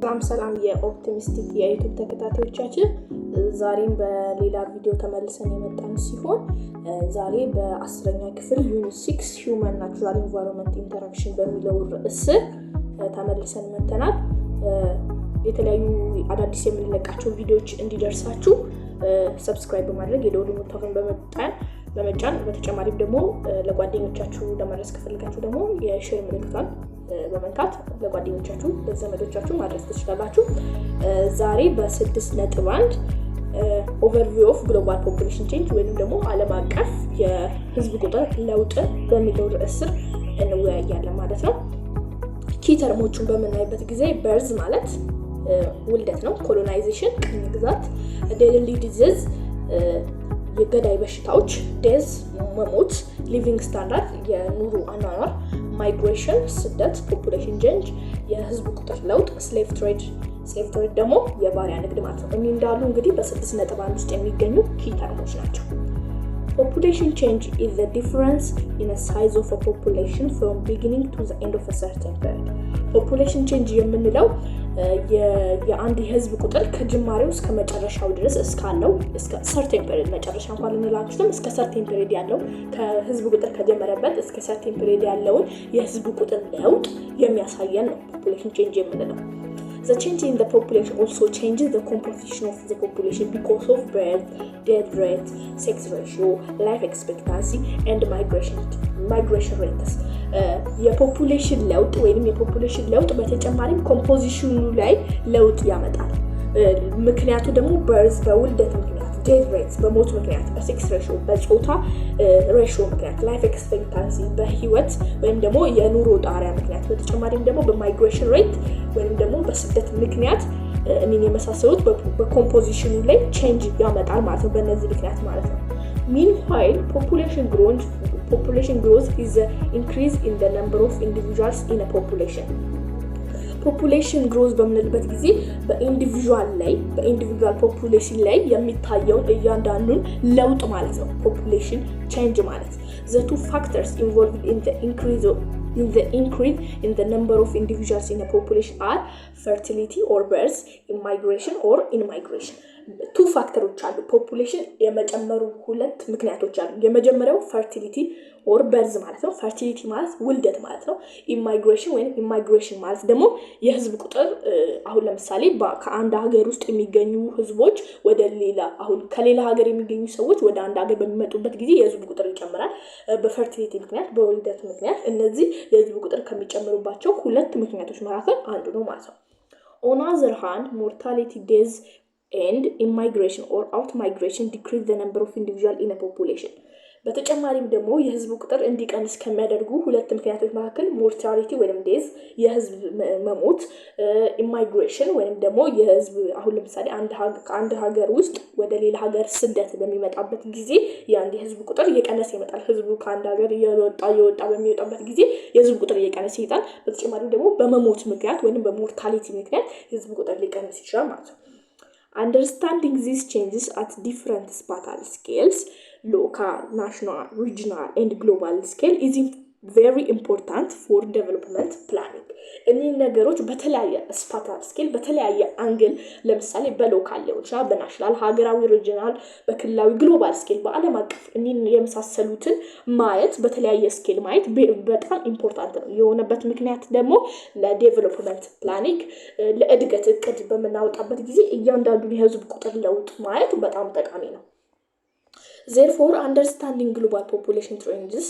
ሰላም ሰላም የ Optimistic የ YouTube ተከታታዮቻችን፣ ዛሬም በሌላ ቪዲዮ ተመልሰን የመጣን ሲሆን ዛሬ በ10ኛ ክፍል unit 6 human natural environment interaction በሚለው ርዕስ ተመልሰን መጥተናል። የተለያዩ አዳዲስ የምንለቃቸው ቪዲዮዎች እንዲደርሳችሁ subscribe በማድረግ የደወል ምልክቱን በመጫን፣ በተጨማሪም ደግሞ ለጓደኞቻችሁ ለማድረስ ከፈለጋችሁ ደግሞ የ share ምልክቷን በመንካት ለጓደኞቻችሁ፣ ለዘመዶቻችሁ ማድረስ ትችላላችሁ። ዛሬ በ6.1 overview of global population change ወይም ደግሞ ዓለም አቀፍ የህዝብ ቁጥር ለውጥ በሚለው ርዕስ ስር እንወያያለን ማለት ነው። Key term ኦቹን በምናይበት ጊዜ birth ማለት ውልደት ነው። Colonization ቅኝ ግዛት፣ deadly disease የገዳይ በሽታዎች፣ death መሞት፣ living standard የኑሮ አኗኗር፣ migration ስደት፣ population change የህዝብ ቁጥር ለውጥ፣ slave trade፣ slave trade ደግሞ የባሪያ ንግድ ማለት ነው። እኒህ እንዳሉ እንግዲህ በ6.1 ውስጥ የሚገኙ key term ኦች ናቸው። Population change is the difference in a size of a population from beginning to the end of a certain period. Population change የምንለው የአንድ የህዝብ ቁጥር ከጅማሬው እስከ መጨረሻው ድረስ እስካለው፣ እስከ certain period፣ መጨረሻ እንኳን ልንል አንችልም፣ እስከ certain period ያለው፣ ከህዝብ ቁጥር ከጀመረበት እስከ certain period ያለውን የህዝብ ቁጥር ለውጥ የሚያሳየን ነው population change የምንለው። The change in the population also changes the composition of the population because of birth, death rate, sex ratio, life expectancy and migration rates. የ population ለውጥ ወይም የ population ለውጥ በተጨማሪም composition ኑ ላይ ለውጥ ያመጣል። ምክንያቱ ደግሞ birth በውልደት ምክንያት፣ death rates በሞት ምክንያት፣ በ sex ratio በጾታ ratio ምክንያት፣ life expectancy በህይወት ወይም ደግሞ የኑሮ ጣሪያ ምክንያት፣ በተጨማሪም ደግሞ በ migration rate ወይም ደግሞ በስደት ምክንያት እኒን የመሳሰሉት በ composition ኑ ላይ change ያመጣል ማለት ነው። በእነዚህ ምክንያት ማለት ነው። Meanwhile, population growth is increase in the number of individuals in population. Population growth በምንልበት ጊዜ በ individual ላይ፣ በ individual population ላይ የሚታየውን እያንዳንዱን ለውጥ ማለት ነው። Population change ማለት the two factors involved in the increase in the number of individuals in a population are fertility or birth, immigration or in-migration. Two factor ኦች አሉ። Population የመጨመሩ ሁለት ምክንያቶች አሉ። የመጀመሪያው fertility or birth ማለት ነው። Fertility ማለት ውልደት ማለት ነው። Immigration ወይም in-migration ማለት ደግሞ የህዝብ ቁጥር፣ አሁን ለምሳሌ ከአንድ ሀገር ውስጥ የሚገኙ ህዝቦች ወደ ሌላ፣ አሁን ከሌላ ሀገር የሚገኙ ሰዎች ወደ አንድ ሀገር በሚመጡበት ጊዜ የህዝብ ቁጥር ይጨምራል። በ fertility ምክንያት፣ በውልደት ምክንያት። እነዚህ የህዝብ ቁጥር ከሚጨምሩባቸው ሁለት ምክንያቶች መካከል አንዱ ነው ማለት ነው። On other hand, mortality, death and immigration or out migration decrease the number of individual in population። በተጨማሪም ደግሞ የህዝብ ቁጥር እንዲቀንስ ከሚያደርጉ ሁለት ምክንያቶች መካከል mortality ወይም death የህዝብ መሞት፣ immigration ወይም ደግሞ የህዝብ፣ አሁን ለምሳሌ ከአንድ ሀገር ውስጥ ወደ ሌላ ሀገር ስደት በሚመጣበት ጊዜ የአንድ የህዝብ ቁጥር እየቀነሰ ይመጣል። ህዝቡ ከአንድ ሀገር እየወጣ እየወጣ በሚወጣበት ጊዜ የህዝብ ቁጥር እየቀነሰ ይመጣል። በተጨማሪም ደግሞ በመሞት ምክንያት ወይም በ mortality ምክንያት የህዝብ ቁጥር ሊቀንስ ይችላል ማለት ነው። Understanding these changes at different spatial scales, local, national, regional, and global scale, is very important for development planning። እኒህን ነገሮች በተለያየ spatial scale፣ በተለያየ angle፣ ለምሳሌ በ local ሊሆን ይችላል፣ በ national ሀገራዊ፣ regional በክልላዊ፣ global scale በዓለም አቀፍ፣ እኒህን የመሳሰሉትን ማየት፣ በተለያየ scale ማየት በጣም important ነው። የሆነበት ምክንያት ደግሞ ለ development planning፣ ለእድገት እቅድ በምናወጣበት ጊዜ እያንዳንዱን የህዝብ ቁጥር ለውጥ ማየት በጣም ጠቃሚ ነው። Therefore, understanding global population trends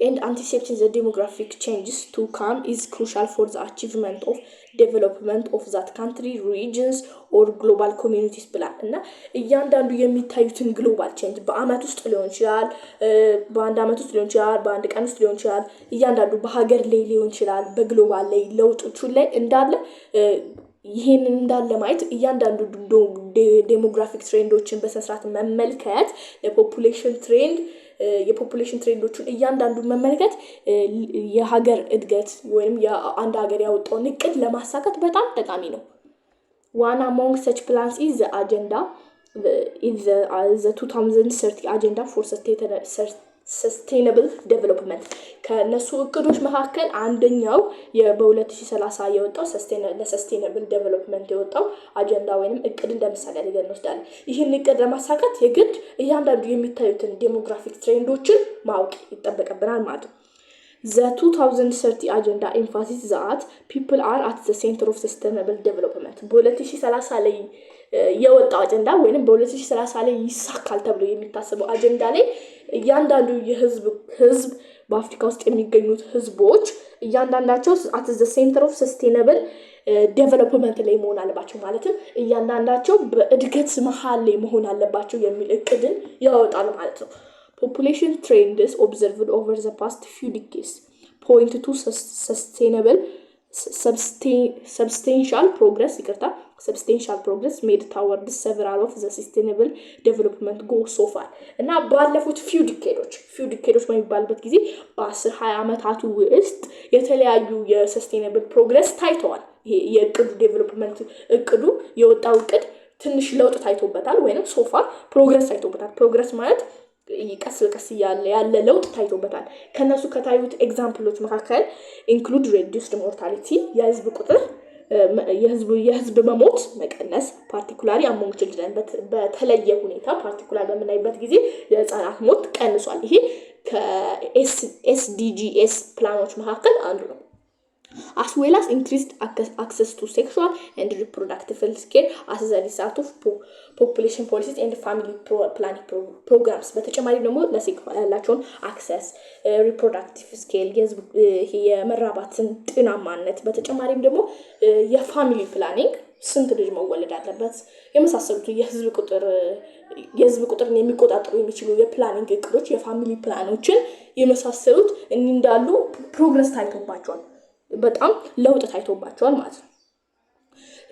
and anticipating the demographic changes to come is crucial for the achievement of development of that country, regions or global communities plan። እና እያንዳንዱ የሚታዩትን global change በአመት ውስጥ ሊሆን ይችላል፣ በአንድ አመት ውስጥ ሊሆን ይችላል፣ በአንድ ቀን ውስጥ ሊሆን ይችላል፣ እያንዳንዱ በሀገር ላይ ሊሆን ይችላል፣ በ global ላይ ለውጦቹን ላይ እንዳለ፣ ይሄንን እንዳለ ማየት፣ እያንዳንዱ demographic trend ኦችን በስነስርዓት መመልከት፣ ለ population trend፣ የ population trend ኦቹን እያንዳንዱን መመልከት የሀገር እድገት ወይም የአንድ ሀገር ያወጣውን እቅድ ለማሳካት በጣም ጠቃሚ ነው። One among such plans is the agenda is the 2030 agenda for Sustainable development። ከእነሱ እቅዶች መካከል አንደኛው በ2030 የወጣው ለ sustainable development የወጣው አጀንዳ ወይንም እቅድ እንደ ምሳሌ አድርገን እንወስዳለን። ይህን እቅድ ለማሳካት የግድ እያንዳንዱ የሚታዩትን demographic trend ኦችን ማወቅ ይጠበቅብናል ማለት ነው። The 2030 agenda emphasis that people are at the center of sustainable development። በ2030 ላይ የወጣው አጀንዳ ወይንም በ2030 ላይ ይሳካል ተብሎ የሚታሰበው አጀንዳ ላይ እያንዳንዱ የህዝብ ህዝብ በአፍሪካ ውስጥ የሚገኙት ህዝቦች እያንዳንዳቸው at the center of sustainable development ላይ መሆን አለባቸው። ማለትም እያንዳንዳቸው በእድገት መሀል ላይ መሆን አለባቸው የሚል እቅድን ያወጣል ማለት ነው። Population trends observed over the past few decades point to sustainable substantial progress፣ ይቅርታ፣ substantial progress made toward several of the sustainable development goal so far። እና ባለፉት few decade ኦች በሚባልበት ጊዜ በ10 20 ዓመታቱ ውስጥ የተለያዩ የ sustainable progress ታይተዋል። ይሄ የእቅዱ development እቅዱ የወጣው እቅድ ትንሽ ለውጥ ታይቶበታል፣ ወይንም so far progress ታይቶበታል። Progress ማለት ቀስ በቀስ እያለ ያለ ለውጥ ታይቶበታል። ከነሱ ከታዩት example ኦች መካከል include reduced mortality፣ የህዝብ መሞት መቀነስ፣ particularly among children፣ በተለየ ሁኔታ particular በምናይበት ጊዜ የህፃናት ሞት ቀንሷል። ይሄ ከ SDGs plan ኦች መካከል አንዱ ነው። As well as increased access to sexual and reproductive health care as the result of population policies and family planning programs። በተጨማሪ ደግሞ ለ sexual ያላቸውን access፣ reproductive scale፣ የመራባትን ጤናማነት፣ በተጨማሪም ደግሞ የ family planning፣ ስንት ልጅ መወለድ አለበት የመሳሰሉት የህዝብ ቁጥርን የሚቆጣጠሩ የሚችሉ የ planning እቅዶች፣ የ family plan ኦችን የመሳሰሉት እንዳሉ progress ታይቶባቸዋል። በጣም ለውጥ ታይቶባቸዋል ማለት ነው።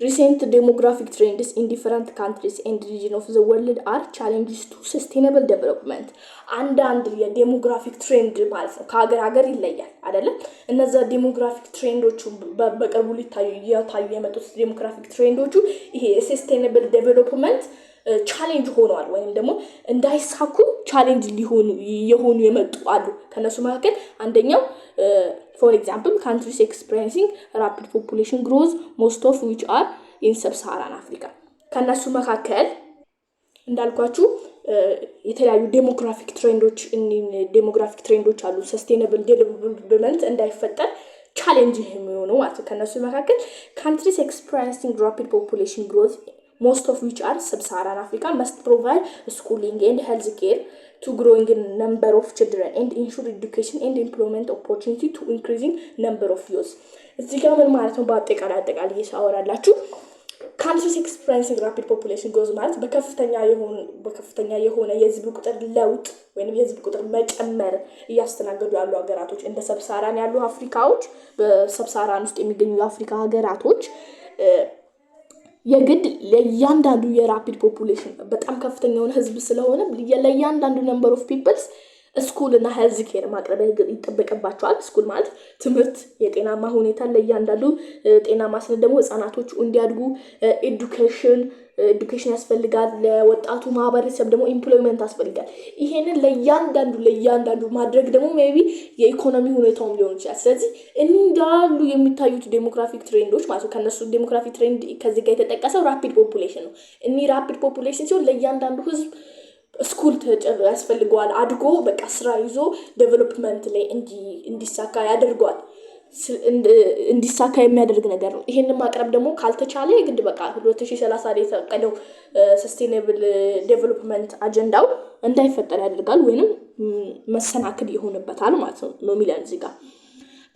Recent demographic trends in different countries and region of the world are challenges to sustainable development። አንዳንድ የ demographic trend ማለት ነው ከሀገር ሀገር ይለያል አይደለም። እነዛ demographic trend ኦቹ በቅርቡ ሊታዩ እየታዩ የመጡት demographic trend ኦቹ ይሄ የ sustainable development challenge ሆነዋል ወይም ደግሞ እንዳይሳኩ challenge ሊሆኑ የሆኑ የመጡ አሉ። ከእነሱ መካከል አንደኛው for example, countries experiencing rapid population growth, most of which are in Sub-Saharan Africa። ከእነሱ መካከል እንዳልኳችሁ የተለያዩ demographic trend ኦች አሉ sustainable development እንዳይፈጠር challenge የሚሆኑ ማለት ነው። ከእነሱ መካከል countries experiencing rapid population growth, most of which are Sub-Saharan Africa, must provide schooling and health care to growing number of children and ensure education and employment opportunity to increasing number of youth። እዚህ ጋር ምን ማለት ነው? በአጠቃላይ አጠቃላይ ሳወራላችሁ countries experiencing rapid population growth ማለት በከፍተኛ የሆነ የህዝብ ቁጥር ለውጥ ወይም የህዝብ ቁጥር መጨመር እያስተናገዱ ያሉ ሀገራቶች እንደ Sub-Saharan ያሉ አፍሪካዎች፣ በ Sub-Saharan ውስጥ የሚገኙ የአፍሪካ ሀገራቶች የግድ ለእያንዳንዱ የ rapid population በጣም ከፍተኛ የሆነ ህዝብ ስለሆነ ለእያንዳንዱ number of peoples school እና health care ማቅረብ ይጠበቅባቸዋል። School ማለት ትምህርት፣ የጤናማ ሁኔታ ለእያንዳንዱ፣ ጤናማ ስንል ደግሞ ህጻናቶቹ እንዲያድጉ education ያስፈልጋል። ለወጣቱ ማህበረሰብ ደግሞ employment ያስፈልጋል። ይሄንን ለእያንዳንዱ ማድረግ ደግሞ maybe የኢኮኖሚ ሁኔታውም ሊሆን ይችላል። ስለዚህ እንዳሉ የሚታዩት demographic trend ኦች ማለት ነው። ከእነሱ demographic trend ከዚህ ጋር የተጠቀሰው rapid population ነው። እኒህ rapid population ሲሆን ለእያንዳንዱ ህዝብ school ያስፈልገዋል። አድጎ በቃ ስራ ይዞ development ላይ እንዲሳካ ያደርገዋል። እንዲሳካ የሚያደርግ ነገር ነው። ይሄንን ማቅረብ ደግሞ ካልተቻለ የግድ በቃ 2030 ላይ የተቀደው sustainable development አጀንዳው እንዳይፈጠር ያደርጋል ወይንም መሰናክል ይሆንበታል ማለት ነው የሚለን እዚህ ጋር።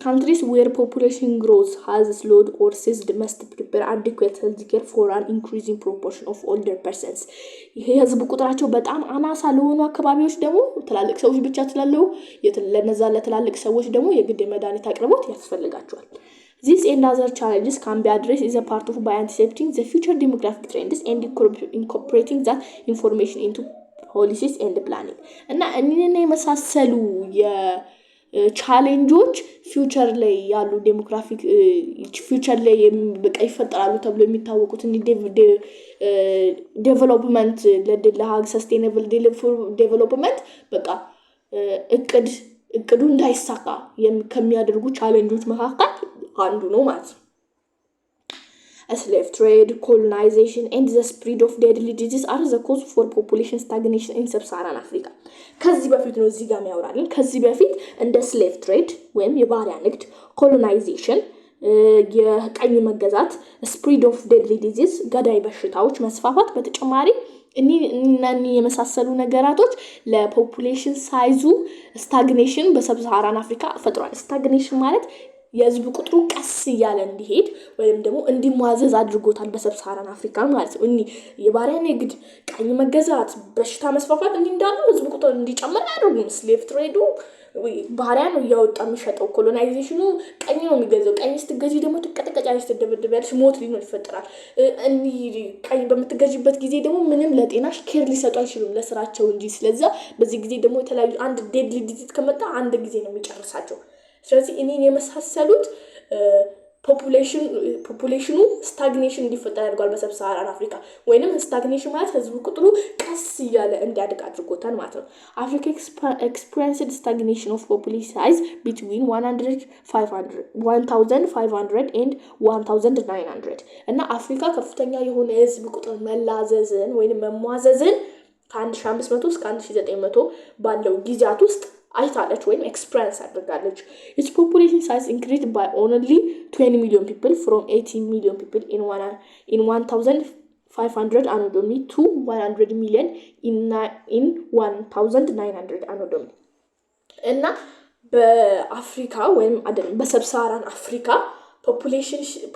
Countries where population growth has slowed or ceased must prepare adequate health care for an increasing proportion of older persons። ይሄ የህዝብ ቁጥራቸው በጣም አናሳ ለሆኑ አካባቢዎች ደግሞ ትላልቅ ሰዎች ብቻ ስላለው ለነዛ ለትላልቅ ሰዎች ደግሞ የግድ የመድኃኒት አቅርቦት ያስፈልጋቸዋል። This and other challenges can be addressed as a part of by anticipating the future demographic trends and incorporating that information into policies and planning። እና እኒህን የመሳሰሉ የ challenge ኦች future ላይ ያሉ demographic future ላይ በቃ ይፈጠራሉ ተብሎ የሚታወቁት development ለሀገር sustainable development በቃ እቅዱ እንዳይሳካ ከሚያደርጉ challenge ኦች መካከል አንዱ ነው ማለት ነው። Slave trade, colonization and the spread of deadly disease are the cause for population stagnation in Sub-Saharan Africa። ከዚህ በፊት ነው እዚህ ጋር የሚያወራልን። ከዚህ በፊት እንደ slave trade ወይም የባሪያ ንግድ፣ colonization የቅኝ መገዛት፣ spread of deadly disease ገዳይ በሽታዎች መስፋፋት፣ በተጨማሪ እኒህ እና እኒህ የመሳሰሉ ነገራቶች ለ population size ኡ stagnation በ Sub-Saharan Africa ፈጥሯል። Stagnation ማለት የህዝብ ቁጥሩ ቀስ እያለ እንዲሄድ ወይም ደግሞ እንዲሟዘዝ አድርጎታል በ Sub-Saharan Africa ማለት ነው። እኒህ የባሪያ ንግድ፣ ቅኝ መገዛት፣ በሽታ መስፋፋት እንዲህ እንዳሉ ህዝብ ቁጥር እንዲጨምር አያደርጉም። Slave trade ኡ ባሪያ ነው እያወጣ የሚሸጠው። Colonization ኑ ቅኝ ነው የሚገዛው። ቅኝ ስትገዢ ደግሞ ትቀጠቀጫለሽ፣ ትደበደቢያለሽ፣ ሞት ሊኖር ይፈጠራል። እኒህ ቅኝ በምትገዢበት ጊዜ ደግሞ ምንም ለጤናሽ care ሊሰጡ አይችሉም ለስራቸው እንጂ። ስለዛ በዚህ ጊዜ ደግሞ የተለያዩ አንድ deadly disease ከመጣ አንድ ጊዜ ነው የሚጨርሳቸው። ስለዚህ እኔን የመሳሰሉት population ኑ stagnation እንዲፈጠር ያደርገዋል በ Sub-Saharan Africa። ወይንም stagnation ማለት ህዝቡ ቁጥሩ ቀስ እያለ እንዲያድግ አድርጎታል ማለት ነው። Africa experienced stagnation of population size between 1500 and 1900። እና አፍሪካ ከፍተኛ የሆነ የህዝብ ቁጥር መላዘዝን ወይንም መሟዘዝን ከ1500 እስከ 1900 ባለው ጊዜያት ውስጥ አይታለች ወይም experience አድርጋለች። Its population size increased by only 20 million people from 80 million people in 1500 Anno Domini to 100 million in 1900 Anno Domini። እና በአፍሪካ ወይም አይደለም፣ በ Sub-Saharan Africa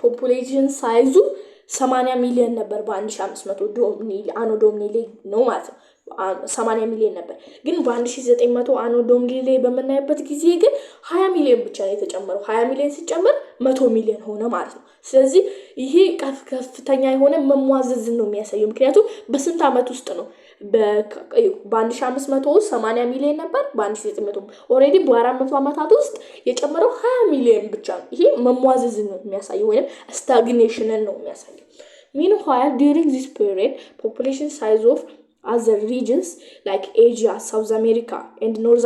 population size ኡ 80 ሚሊዮን ነበር በ1500 Anno Domini ላይ ነው ማለት ነው። 80 ሚሊዮን ነበር። ግን በ1900 Anno Domini ላይ በምናይበት ጊዜ ግን 20 ሚሊዮን ብቻ ነው የተጨመረው። 20 ሚሊዮን ሲጨመር 100 ሚሊዮን ሆነ ማለት ነው። ስለዚህ ይሄ ከፍተኛ የሆነ መሟዘዝን ነው የሚያሳየው። ምክንያቱም በስንት ዓመት ውስጥ ነው? በ1500 ውስጥ 80 ሚሊዮን ነበር። በ1900 already በ400 ዓመታት ውስጥ የጨመረው 20 ሚሊዮን ብቻ ነው። ይሄ መሟዘዝን ነው የሚያሳየው ወይም stagnation ን ነው የሚያሳየው። Meanwhile, during this period, population size of other regions like Asia, South America and North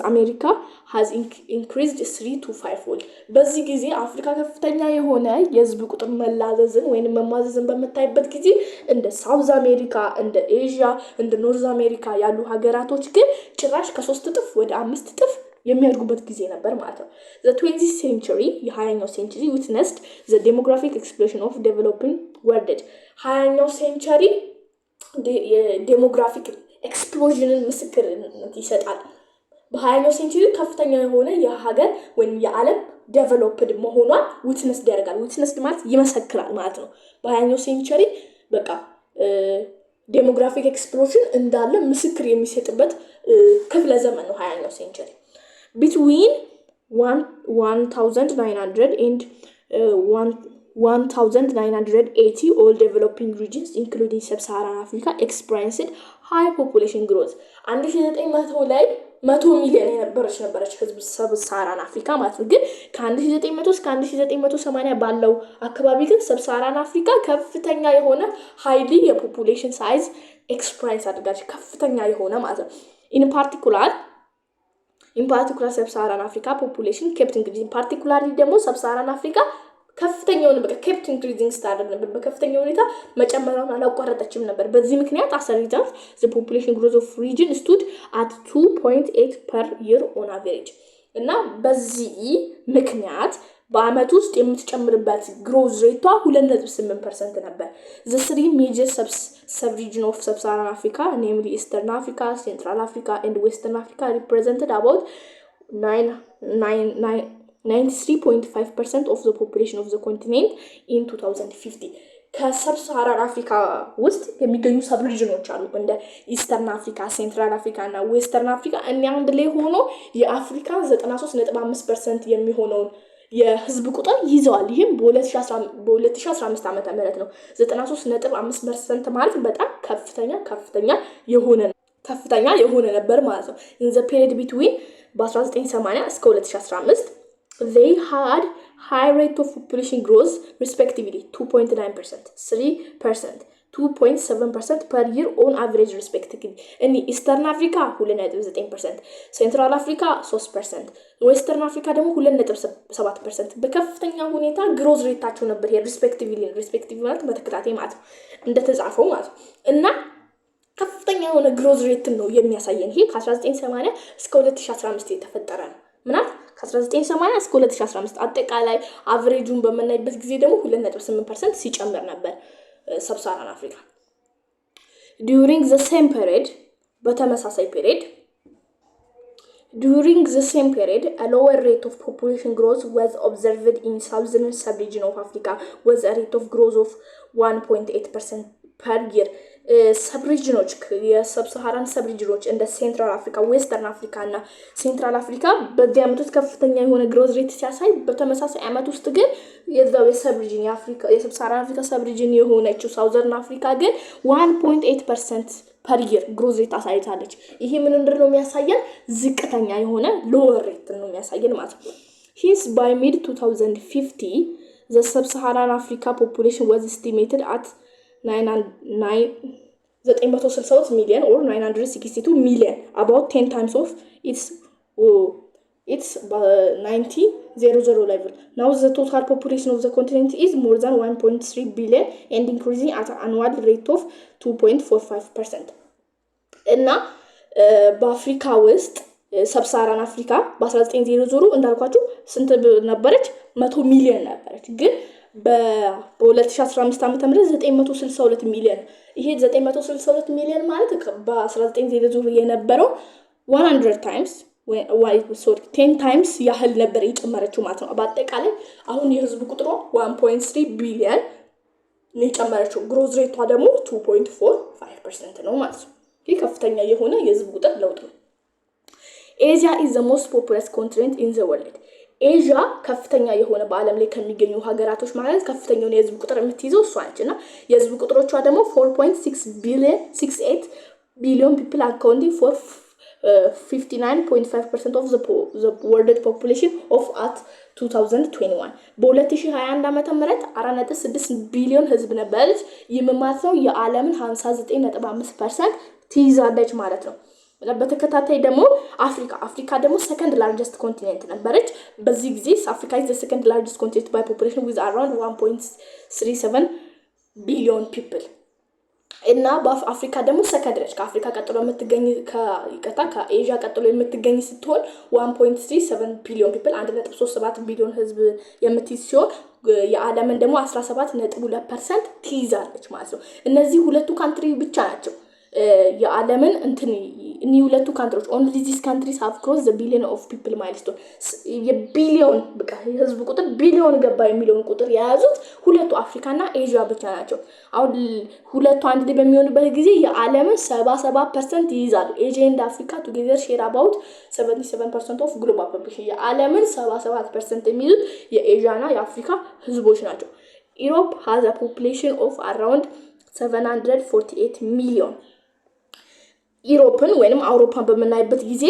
America has increased three to five fold። በዚህ ጊዜ አፍሪካ ከፍተኛ የሆነ የህዝብ ቁጥር መላዘዝን ወይም መሟዘዝን በምታይበት ጊዜ እንደ South America፣ እንደ Asia፣ እንደ North America ያሉ ሀገራቶች ግን ጭራሽ ከ3 እጥፍ ወደ 5 እጥፍ የሚያድጉበት ጊዜ ነበር ማለት ነው። The 20th century፣ የ20ኛው century፣ witnessed the demographic explosion of developing world። 20ኛው century የ demographic explosion ን ምስክርነት ይሰጣል። በ20ኛው century ከፍተኛ የሆነ የሀገር ወይም የዓለም developed መሆኗን witnessed ያደርጋል። Witnessed ማለት ይመሰክራል ማለት ነው። በ20ኛው century በቃ demographic explosion እንዳለ ምስክር የሚሰጥበት ክፍለ ዘመን ነው 20ኛው century። Between 1900 and 1980, all developing regions including Sub-Saharan Africa experienced high population growth። 1900 ላይ 100 ሚሊዮን የነበረች ህዝብ Sub-Saharan Africa ማለት ነው። ግን ከ1900 እስከ 1980 ባለው አካባቢ ግን Sub-Saharan Africa ከፍተኛ የሆነ highly የ population size experience አድርጋለች። ከፍተኛ የሆነ ማለት ነው። In particular, Sub-Saharan Africa population kept increasing። Particularly ደግሞ Sub-Saharan Africa ከፍተኛውን በቃ kept increasing ስታደርግ ነበር። በከፍተኛ ሁኔታ መጨመሯን አላቋረጠችም ነበር። በዚህ ምክንያት as result, the population growth of region stood at 2.8 per year on average። እና በዚህ ምክንያት በአመት ውስጥ የምትጨምርበት growth rate ቷ 2.8% ነበር። The three major sub region of Sub-Saharan Africa, namely Eastern Africa, Central Africa and Western Africa, represented about 93.5% of the population of the continent in 2050። ከ Sub-Saharan Africa ውስጥ የሚገኙ sub region ኖች አሉ፣ እንደ Eastern Africa፣ Central Africa እና Western Africa። እኒ አንድ ላይ ሆኖ የአፍሪካ 93.5% የሚሆነውን የህዝብ ቁጥር ይዘዋል። ይህም በ2015 ዓመተ ምህረት ነው። 93.5% ማለት በጣም ከፍተኛ የሆነ ነበር ማለት ነው። In the period between በ1980 እስከ 2015, they had high rate of population growth, respectively 2.9%, 3%, 2.7% per year on average respectively። እኒ Eastern Africa 2.9%፣ Central Africa 3%፣ Western Africa ደግሞ 2.7% በከፍተኛ ሁኔታ growth rate ኣቸው ነበር። ይሄ respectively፣ respective ማለት በተከታታይ ማለት ነው፣ እንደተጻፈው ማለት ነው። እና ከፍተኛ የሆነ growth rate ን ነው የሚያሳየን። ይሄ ከ1980 እስከ 2015 የተፈጠረ ነው። ምናት ከ1980 እስከ 2015 አጠቃላይ average ኡን በምናይበት ጊዜ ደግሞ 2.8% ሲጨምር ነበር Sub-Saharan Africa። During the same period፣ በተመሳሳይ period፣ during the same period, a lower rate of population growth was observed in southern sub-region of Africa, with a rate of growth of 1.8% per year። Sub-region ኦች፣ የ Sub-Saharan sub-region ኦች እንደ Central Africa፣ Western Africa እና Central Africa በዚህ ዓመት ውስጥ ከፍተኛ የሆነ growth rate ሲያሳይ፣ በተመሳሳይ ዓመት ውስጥ ግን የዛው የ sub-region የአፍሪካ፣ የ Sub-Saharan Africa sub-region የሆነችው Southern Africa ግን 1.8% per year growth rate አሳይታለች። ይሄ ምን ነው የሚያሳየን? ዝቅተኛ የሆነ lower rate ነው የሚያሳየን ማለት ነው። Hence, by mid 2050, the Sub-Saharan Africa population was estimated at 962 million or 962 million, about 10 times of its 1900 level. Now the total population of the continent is more than 1.3 billion and increasing at annual rate of 2.45%። እና በአፍሪካ ውስጥ Sub-Saharan Africa በ1900 እንዳልኳችሁ ስንት ነበረች? 100 ሚሊዮን ነበረች። ግን በ2015 ዓ ም 962 ሚሊዮን። ይሄ 962 ሚሊዮን ማለት በ1900 የነበረው 100 times, sorry, 10 times ያህል ነበር የጨመረችው ማለት ነው። በአጠቃላይ አሁን የህዝብ ቁጥሯ 1.3 ቢሊየን የጨመረችው፣ growth rate ቷ ደግሞ 2.45% ነው ማለት ነው። ይህ ከፍተኛ የሆነ የህዝብ ቁጥር ለውጥ ነው። Asia is the most populous continent in the world። ኤዥያ ከፍተኛ የሆነ፣ በዓለም ላይ ከሚገኙ ሀገራቶች ማለት ከፍተኛውን የህዝብ ቁጥር የምትይዘው እሷ ነች። እና የህዝብ ቁጥሮቿ ደግሞ 4.6 ቢሊዮን 68 billion people, accounting for 59.5% of the world population of at 2021። በ2021 ዓመተ ምህረት 4.6 ቢሊዮን ህዝብ ነበረች። ይህም ማለት ነው የዓለምን 59.5% ትይዛለች ማለት ነው። በተከታታይ ደግሞ አፍሪካ፣ አፍሪካ ደግሞ second largest continent ነበረች። በዚህ ጊዜ Africa is second largest continent by population with around 1.37 billion people። እና በአፍሪካ ደግሞ ሰከንድ ነች። ከአፍሪካ ቀጥሎ የምትገኝ፣ ይቅርታ፣ ከኤዥያ ቀጥሎ የምትገኝ ስትሆን 1.37 billion people፣ 1.37 ቢሊዮን ህዝብ የምትይዝ ሲሆን የዓለምን ደግሞ 17.2% ትይዛለች ማለት ነው። እነዚህ ሁለቱ country ብቻ ናቸው የዓለምን እንትን፣ እኒህ ሁለቱ country ዎች፣ only these countries have crossed the billion of people milestone። የቢሊዮን፣ በቃ የህዝብ ቁጥር ቢሊዮን ገባ የሚለውን ቁጥር የያዙት ሁለቱ አፍሪካና ኤዥያ ብቻ ናቸው። አሁን ሁለቱ አንድ ላይ በሚሆኑበት ጊዜ የዓለምን 77% ይይዛሉ። Asia and Africa together share about 77% of global population። የዓለምን 77% የሚይዙት የኤዥያና የአፍሪካ ህዝቦች ናቸው። Europe has a population of around 748 ሚሊዮን። Europe ን ወይንም አውሮፓን በምናይበት ጊዜ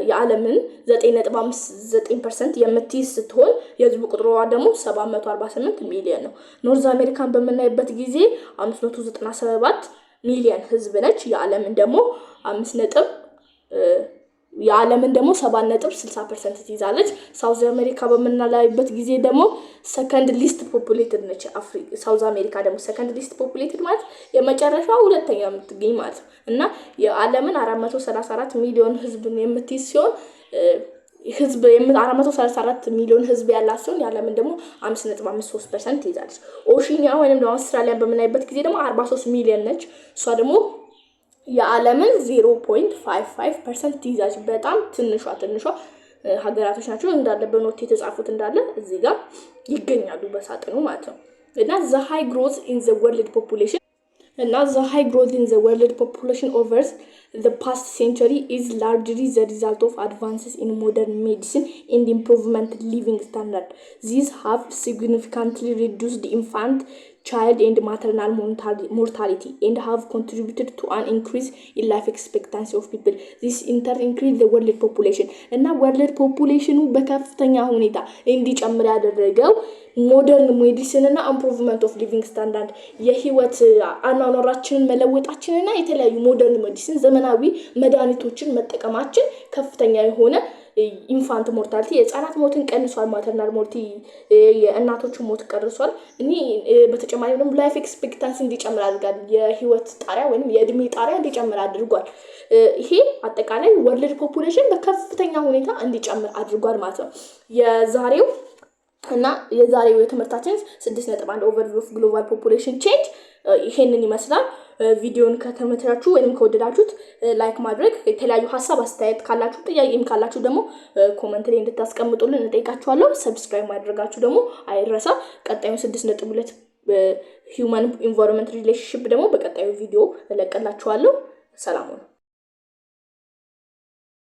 የዓለምን 9.59% የምትይዝ ስትሆን የህዝብ ቁጥሯ ደግሞ 748 ሚሊዮን ነው። North America ን በምናይበት ጊዜ 597 ሚሊዮን ህዝብ ነች። የዓለምን ደግሞ አምስት ነጥብ የዓለምን ደግሞ 7.60% ትይዛለች። South America በምናይበት ጊዜ ደግሞ second least populated ነች። South America ደግሞ second least populated ማለት የመጨረሻው ሁለተኛ የምትገኝ ማለት ነው። እና የዓለምን 434 ሚሊዮን ህዝብን የምትይዝ ሲሆን፣ ህዝብ 434 ሚሊዮን ህዝብ ያላት ሲሆን የዓለምን ደግሞ 5.53% ትይዛለች። ኦሺኒያ ወይም ደግሞ አውስትራሊያን በምናይበት ጊዜ ደግሞ 43 ሚሊዮን ነች። እሷ ደግሞ የዓለምን 0.55% ትይዛለች። በጣም ትንሿ ትንሿ ሀገራቶች ናቸው። እንዳለ በ note የተጻፉት እንዳለ እዚህ ጋር ይገኛሉ በሳጥኑ ማለት ነው። እና the high growth in the world population over the past century is largely the result of advances in modern medicine and improvement living standard. These have significantly reduced infant child and maternal mortality and have contributed to an increase in life expectancy of people. This in turn increase the world population። እና world population ኑ በከፍተኛ ሁኔታ እንዲጨምር ያደረገው modern medicine እና improvement of living standard፣ የህይወት አኗኗራችንን መለወጣችንና የተለያዩ modern medicine፣ ዘመናዊ መድኃኒቶችን መጠቀማችን ከፍተኛ የሆነ infant mortality፣ የህፃናት ሞትን ቀንሷል። Maternal mortality፣ የእናቶችን ሞት ቀንሷል። እኒህ በተጨማሪ ደግሞ life expectancy እንዲጨምር አድርጓል። የህይወት ጣሪያ ወይም የእድሜ ጣሪያ እንዲጨምር አድርጓል። ይሄ አጠቃላይ world population በከፍተኛ ሁኔታ እንዲጨምር አድርጓል ማለት ነው። የዛሬው የትምህርታችን 6.1 overview of global population change ይሄንን ይመስላል። ቪዲዮን ከተመቻችሁ ወይም ከወደዳችሁት like ማድረግ፣ የተለያዩ ሀሳብ አስተያየት ካላችሁ፣ ጥያቄም ካላችሁ ደግሞ comment ላይ እንድታስቀምጡልን እጠይቃችኋለሁ። Subscribe ማድረጋችሁ ደግሞ አይረሳ። ቀጣዩን 6.2 human environment relationship ደግሞ በቀጣዩ ቪዲዮ እለቅላችኋለሁ። ሰላም ሁኑ።